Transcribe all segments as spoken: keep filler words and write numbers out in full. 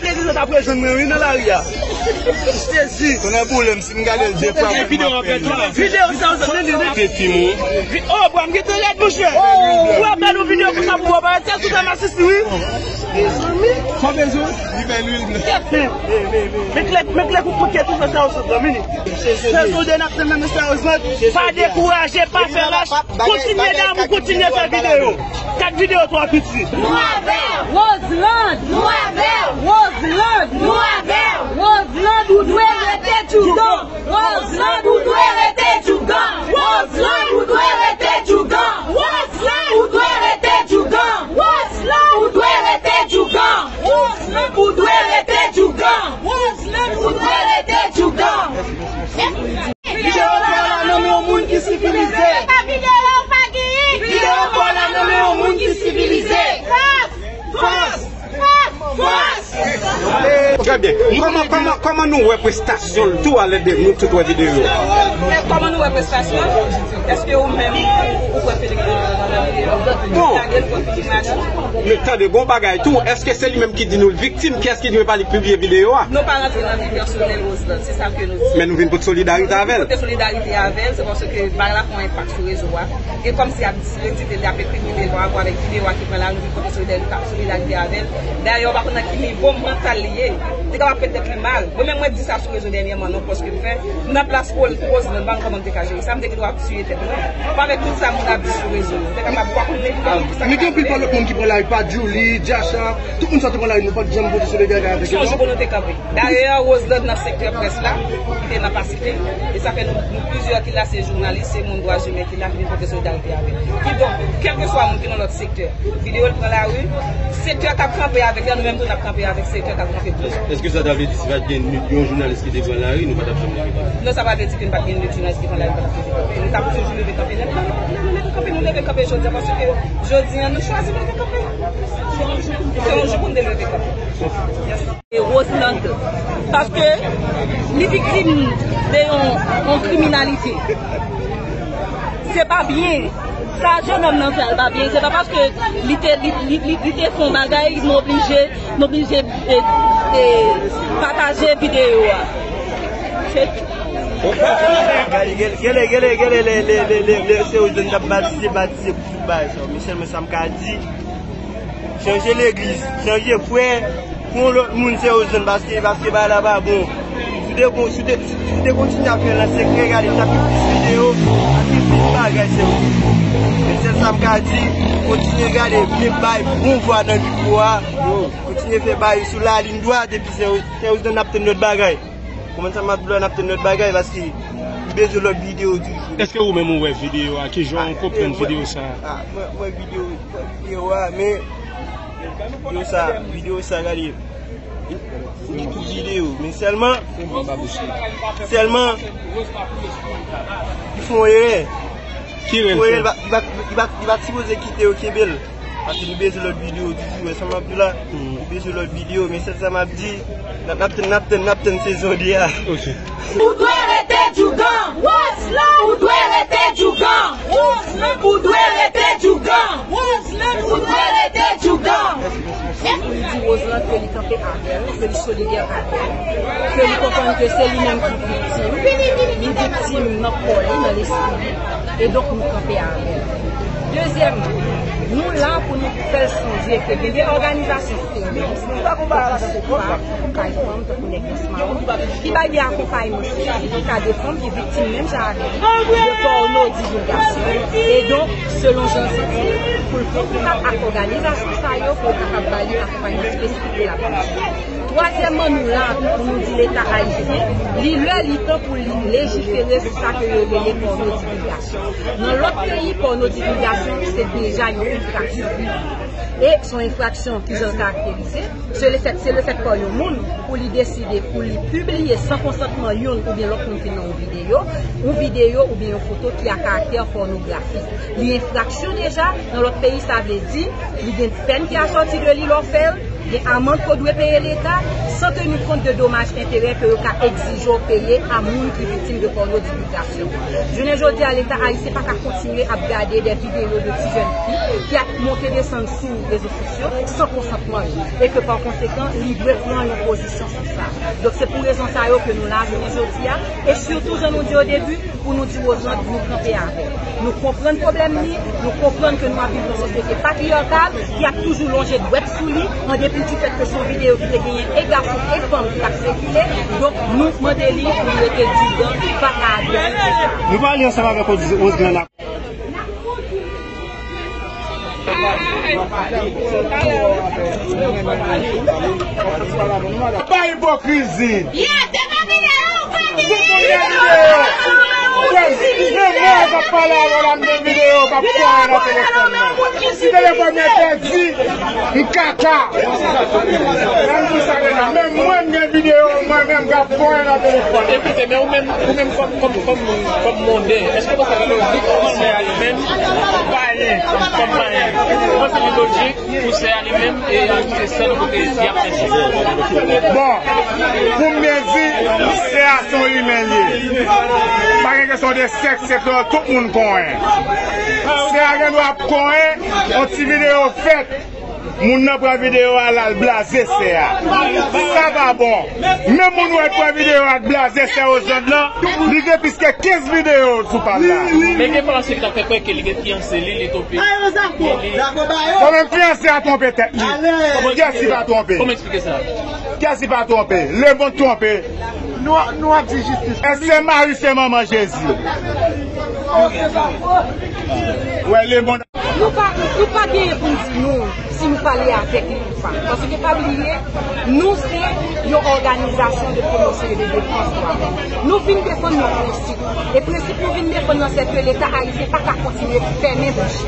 Legliz yo t ap rejwenn mwen, wi, nan lari a. M sezi. Konnen boule m, si m gade l de fwa, men m ap peye. Videyo sa, w sot nan li, wi. Te fi mou. Vi-, oh, bwa, m gentan rèd, monchè. Ou ap ba nou videyo konsa pou w, bwa, se sou Damasisi, wi. Mezanmi. Sa bezwen? Li fè lwil. Men klè, men klè kou pike tou sa, w sot nan, vini. Sezon de n ap tann nan, mesye Roseland. Pa dekouraje, pa fè lach. Kontinye damou, kontinye fè videyo. Kat videyo twa piti. Nou avè w! Roseland! Nou avè w! Roseland! Nou avè w! Roseland, ou dwe rete djougan! Roseland, ou dwe rete djougan! Roseland, ou dwe rete djougan! Roseland, ou dwe rete djougan! Roseland, ou dwe rete djougan! Roseland, ou dwe rete djougan! Roseland, ou dwe rete djougan! Videyo pa la nan men yon moun ki sivilize. Videyo pa la nan men yon moun ki sivilize. Fòs! Fòs! Fòs! Trè byen. Kòman, kòman, kòman nou wè prestasyon l tou alè de nou tout wè videyo? Men kòman nou wè prestasyon l? Èske ou menm, ou kwè Felix te dwe pran videyo? Bon. Lage l pou fini mache. Men tande, gon bagay tou, èske se li menm ki di nou l viktim? Kiyès ki di nou pa li k pibliye videyo a? Nou pa rantre nan vi pèsonèl Roseland, se sa ke nou di. Men nou vin pote solidarite avè l. Nou pote solidarite avè l, se paske bagay la fè yon enpak sou rezo a. E kòmsi y ap diskredite l, y ap enkrimine l pa rapò avèk videyo a ki pran lari, nou vin pote solidarite, solidarite avè l. Dayè, ou pa konn nan ki nivo mantal li ye. Li kapab fè tèt li mal. Mwen menm, mwen di sa sou rezo dènyèman, nan pòs ke m fè. Nan plas Roseland, pa m kòman m te ka jere sa, m te gen dwa ap tiye tèt mwen. Pa avèk tout sa moun ap di sou rezo yo. Te kapab pa konn evidan ki sa. Men gen anpil pa lòt moun ki pran lari, pa Djouly, Djacha, tout moun sa te pran lari, nou pa t janm pote solidarite avèk yo. Se yon jou pou nou te kanpe. Dayè, Roseland nan sektè près la, ki te nan Pasifik, e sa fè nou, nou plizyè ki la, se jounalis, se moun dwa imen ki la, ki vin pote solidarite avè l. Kidonk, kèlkeswa moun ki nan lòt sektè, videyo l pran lari, sektè k ap kanpe avèk la, nou menm tou n ap kanpe avèk sektè k ap kanpe pou nou. Èske sa ta vle di si pa t gen yon jounalis ki te pran lari, nou pa t ap janm leve kanpe? Non, sa pa vle di ke n pa t gen lòt jounalis ki pran lari, nou pa t ap leve kanpe. Nou t ap toujou leve kanpe. Lè nou leve kanpe, nou leve kanpe jodi a, paske jodi a, nou chwazi leve kanpe. Se yon jou pou n te leve kanpe. Roseland. Paske li viktim de yon, yon kriminalite. Se pa byen. Sa jennonm nan fè a, l pa byen. Se pa paske li te, li, li, li, li te fè yon bagay, nou oblije, nou oblije, e, e, pataje videyo a. Se tou. Gade, gade, gade, gade, gade, lè, lè, lè, lè, lè, se yo jwenn k ap batise, batise pou tout bagay sa yo. Men sèlman sa m ka di, chanje legliz, chanje frè, pran lòt moun, se yo jwenn, paske, paske bagay la pa bon. Si w te kon-, si w te, si w te kontinye ap fè l nan sekrè, gade, sa pi plis videyo, sa pi plis bagay, se yo. Men sèl sa m ka di, kontinye gade, byen bay bon vwa nan mikwo a, kontinye fè bay sou lalin dwat, epi se yo, se yo jwenn n ap tann lòt bagay. Kòman sa m ap di w la, n ap tann lòt bagay, paske li bezwen lòt videyo toujou. Èske ou menm ou wè videyo a? Kijan ou konprann videyo sa a? Ah, mwen, mwen videyo, mwen videyo a, men videyo sa, videyo sa, gade, li tou videyo, men sèlman, sèlman, li fè yon erè. Ki erè l fè? Li pa, li pa, li pa, li pa t sipoze kite yo kenbe l. Paske li bezwen lòt videyo toujou, wè sa m ap di w la. Li bezwen lòt videyo, men sèl sa m ap di, n ap, n ap tann, n ap tann, n ap tann sezon de a. Ok. Ou dwe rete djougan! Roseland, ou dwe rete djougan! Roseland, ou dwe rete djougan! Roseland, ou dwe rete djougan! Li di Roseland ke li kanpe avè l, ke li solidè avè l, ke li konprann ke se li menm ki viktim, li viktim nan kò li, nan lespri li, e donk nou kanpe avè l. Dezyèmman, nou la pou nou fè l sonje ke gen de òganizasyon feminin, ki bay fanm tankou Nèg Mawon, ki bay de akonpayman spesifik a de fanm ki viktim menm jan avè nou, de pòno divilgasyon. E donk, selon jan l santi l, pou l pran kontak ak òganizasyon sa yo, pou yo kapab ba li akonpayman espesifik pou l ap viv. Twazyèmman, nou la tou pou nou di Leta ayisyen, li lè, li tan pou li lejifere sou sa ke yo rele pòno divilgasyon. Nan lòt peyi, pòno divilgasyon se deja yon enfraksyon. E se yon enfraksyon ki jan l karakterize, se lefèt, se lefèt kò yon moun pou li deside, pou li pibliye san konsantman youn oubyen lòt moun ki nan yon videyo, yon videyo oubyen yon foto ki a karaktè pònografik. Li enfraksyon deja, nan lòt peyi sa vle di, li gen pèn ki asòti de li lè w fè l, Gen amann ke w dwe peye Leta, san teni kont de domaj enterè ke yo ka egzije w peye a moun ki viktim de pòno divilgasyon. Jounen jodi a, Leta ayisyen pa ka kontinye ap gade de videyo de ti jèn fi ki ap monte desann sou rezo sosyo san konsantman yo, e ke pa konsekan, li dwe pran yon pozisyon sou sa. Donk, se pou rezon sa yo ke nou la jounen jodi a, e sitou, jan nou di o debi, pou nou di Roselande, nou kanpe avè l. Nou konprann pwoblèm li, nou konprann ke nou ap viv nan yon sosyete patriyakal ki ap toujou lonje dwèt sou li, an depi di fèt ke se yon videyo ki te genyen e gason e fanm ki t ap sikile. Donk, nou mande li pou li rete didan, li pa ka admèt sa. Nou pale ansanm avèk Roselande. Pa ipokrizi. Ou konn gen videyo. Menm mwen k ap pale avè w la, m gen videyo k ap fè nan telefòn mwen. Si telefòn mwen pèdi, m kaka. Menm si sa deja, menm mwen, m gen videyo mwen menm k ap fè nan telefòn. Ekoute, men ou menm, ou menm kòm, kòm, kòm, kòm monden, èske w panse li lojik pou sè a li menm, payen, kòm payen? Ou panse li lojik pou sè a li menm, e, se sèl kote li ap chèche? Bon, pou m byen di, sè a se yon imen li ye. Pa gen kesyon de sèks, se ke tout moun konyen. Sè a gen dwa ap konyen, yon ti videyo fèt. Moun nan pran videyo a, l al blaze sè a. Sa pa bon. Menm moun wè pran videyo a, blaze sè Roselande lan, li gen plis ke kenz videyo sou paj la. Men gen pawòl ki ta fè kwè ke li gen fiyanse li, li twonpe. Bon, menm fiyanse a twonpe tèt li. Kiyès ki pa twonpe? Kòman eksplike sa? Kiyès ki pa twonpe? Lemonn twonpe. Nou, nou ap di jistis pou li. Èske Mari se manman Jezi? Wè, lemonn. Nou pa, nou pa genyen pou n di nou si nou pale avèk li ou pa. Paske pa bliye, nou se yon òganizasyon de pwomosyon e de defans dwa moun. Nou vin defann yon prensip. E prensip nou vin defann nan, se ke Leta ayisyen pa ka kontinye fèmen bouch sou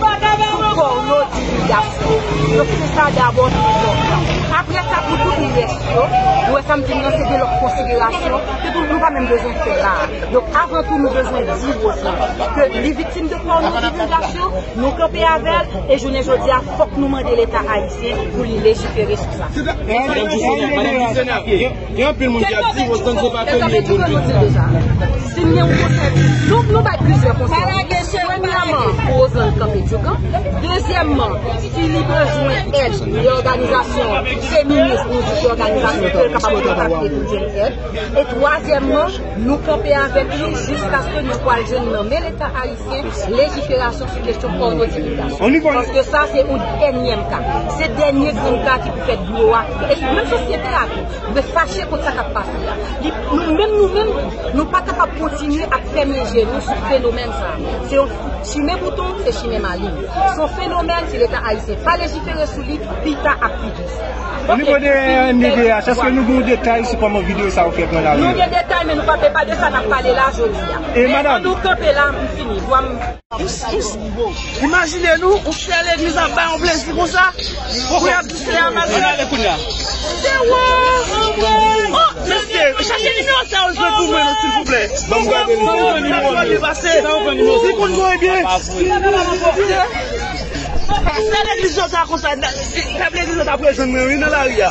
pòno divilgasyon. Donk, se sa dabò ki enpòtan. Apre sa, pou tout rès yo, nou wè sa m di nan, se de lòt konsiderasyon, se pou nou pa menm bezwen fè la. Donk, avan tou, nou bezwen di Roselande ke li viktim de pòno divilgasyon, nou kanpe avè l, e jounen jodi a, fòk nou mande Leta ayisyen pou li lejifere sou sa. Gen anpil moun ki ap di Roselande se pa premye moun. Si n gen yon konsèy, nou, nou bay plizyè konsèy. Premyèman, pou Roselande kanpe djougan. Dezyèmman, si li bezwen èd de òganizasyon feminis, nou di se òganizasyon ke l kapab kontakte pou jwenn èd. E twazyèmman, nou kanpe avèk li jiskaske nou pral jwenn nan men Leta ayisyen lejiferasyon sou kesyon pòno divilgasyon. Paske sa se yon dènyèm ka. Se dènye grenn ka ki pou fè dlo a koule. E menm sosyete a tou, dwe fache kont sa k ap pase a. Li, nou menm, nou menm, nou pa kapab kontinye ap fèmen je nou sou fenomèn sa a. Se yon chimen bouton, se chimen malin. Se yon fenomèn, si Leta ayisyen pa lejifere sou li, pita ap pi plis. O nivo de N D D H, èske nou gen yon detay sou kòman videyo sa yo fè pran lari? Nou gen detay, men nou pa, se pa de sa n ap pale la jodi a. E men madanm, an nou kanpe la, m fini. Vwa m. Imajine nou, yon sè legliz ap bay yon plezi konsa, pou y ap di se a mal. Ann ale kounye a. Se wè. Oh, mesye, chache nimewo sa yo jwe pou mwen, non, silvouplè. Ban m gade li. Li konn jwe byen. Sè legliz yo sa konsa, pèp legliz yo t ap rejwenn mwen, wi, nan lari a.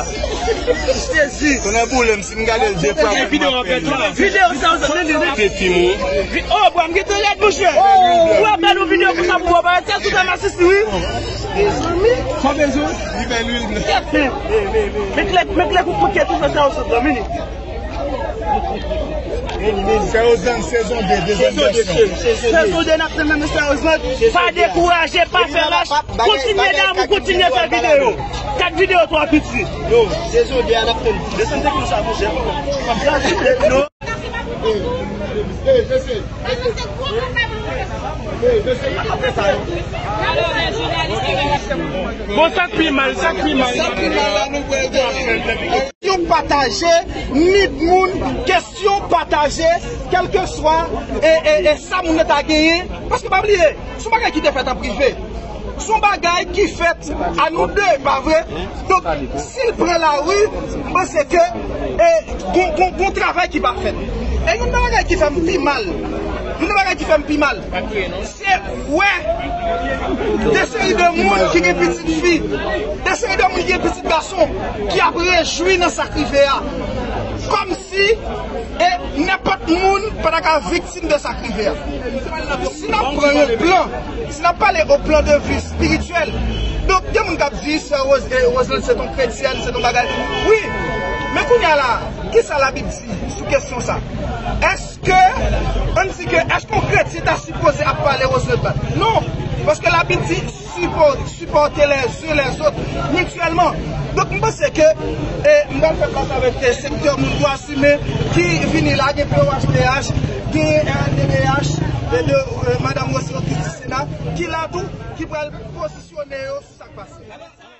Sezi. Konnen boule m, si m gade l de fwa, mwen ap pè. Videyo sa, ou tande, tande. Te fi moun. Oh, bwa, m gentan rèd, monchè. Ou ap bèl yon videyo konsa pou mwen, parèt tèt sou tèm asisi, wi. Mezanmi. Sa bezwen. Li bèl, wi. Men klè, men klè pou kouke tou sa, sa, sa, sa, mini. Sè Roselande sezon de, dezyèm vèsyon. Sezon de, n ap tann nan, men sè Roselande, pa dekouraje, pa fè lach, kontinye damou, kontinye fè videyo. Kat videyo, twa piti. Yo, sezon de a, n ap tann. Desann teknik sa, monchè. Bon, sa k pi mal, sa k pi mal. Sa k pi mal la, nou pral gade. Kesyon pataje, ni moun, kesyon pataje, kèlkeswa, e, e, e sa moun nan ta genyen. Paske pa bliye, se yon bagay ki te fèt an prive. Se yon bagay ki fèt a nou de, pa vre? Donk, si l pran lari, m panse ke, e, gon, gon, gon travay ki pa fèt. E youn nan bagay ki fè m pi mal, Youn nan bagay ki fè m pi mal, se wè de seri de moun ki gen pitit fi, de seri de moun ki gen pitit gason ki ap rejwi nan sa k rive a. Kòmsi e nenpòt moun pa ta ka viktim de sa k rive a. Si n ap pran yon plan, si n ap pale o plan de vi espirityèl, donk, gen moun k ap di, sè Rose, eh, Roselande se yon kretyèn, se yon bagay. Wi, men kounye a la, kisa Labib di sou kesyon sa? Èske, ann di ke, èske yon kretyen ta sipoze ap pale Roselande mal? Non, paske Labib di, sipò-, supporter les uns les autres mutuellement. Donk, m panse ke, e, m pral fè plas avèk, e, sektè moun dwa imen ki vini la, gen P O H P H, gen R N D D H, e, de, e, Madanm Rosie Augustin Sena, ki la tou, ki pral pozisyone yo sou sa k pase.